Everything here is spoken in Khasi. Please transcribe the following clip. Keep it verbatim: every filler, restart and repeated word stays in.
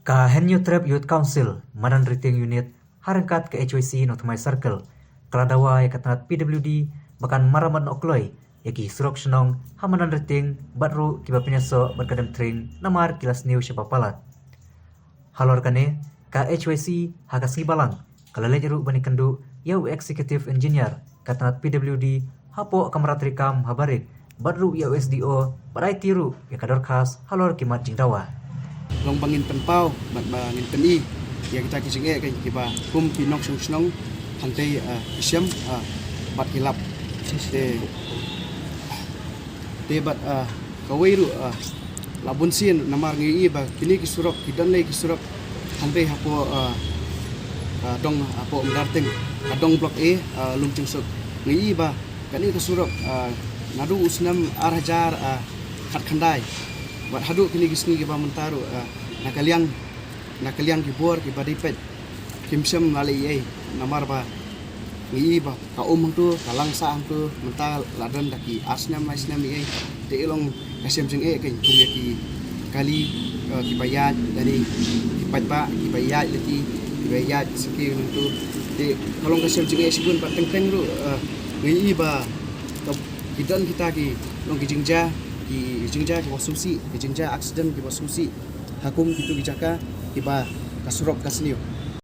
Ka Hynñiewtrep Youth Council, Madan Ritieng Unit, ha ryngkat ka H Y C Nongthymmai Circle, ka la dawa ïa ka tnat P W D ba kan maramot noh kloi ïa ki surok shnong ha Madan Ritieng bad ruh kiba pynïasoh bad ka Demthring namar ki la sniew shaba palat. Halor kane, ka H Y C ha ka sngi Balang ka la leit ruh ban ïakynduh ïa u Executive Engineer ka tnat P W D hapoh kamra treikam ha Barik, bad ruh ïa u S D O, bad aiti ruh ïa ka dorkhas halor ki mat jingdawa. Long ba ngin pynpaw bad ba ngin pyni ïa kita ki jingeh kiba kum ki nongshong shnong hangtei, ah, ki shem, ah, bad ki lap. Te, te bad, ah, kawei ruh, ah, la bun sien namar ngi ïohi ba kine ki surok, ki don lei ki surok hangtei hapoh, ah, ah, dong hapoh Madarteng, ka dong Block A, ah, Lumchungsuk. Ngi ïohi ba kane ka surok, ah, naduh u snem ar hajar, ah, khatkhyndai bad haduh kine ki sngi kiba mynta ruh, ah, na ka liang, na ka liang ki bor kiba dei peit kim shym la leh ei ei namar ba ngi ïohi ba ka um hangto, ka lang sah hangto, mynta la don da ki ar snem lai snem ei ei. Te long ka shem jingeh kein kum ïa ki kali, eh, kiba ïaid, lane ki paidbah kiba ïaid lynti, kiba ïaid sngewsih hangto. Te ka long ka shem jingeh shibun bad teng teng ruh, eh, ngi ïohi ba ka, ki don kita ki long ki jingjia, ki jingjia kiba sngewsih, ki jingjia accident kiba sngewsih ha kum kito ki jaka kiba ka surok ka sniew.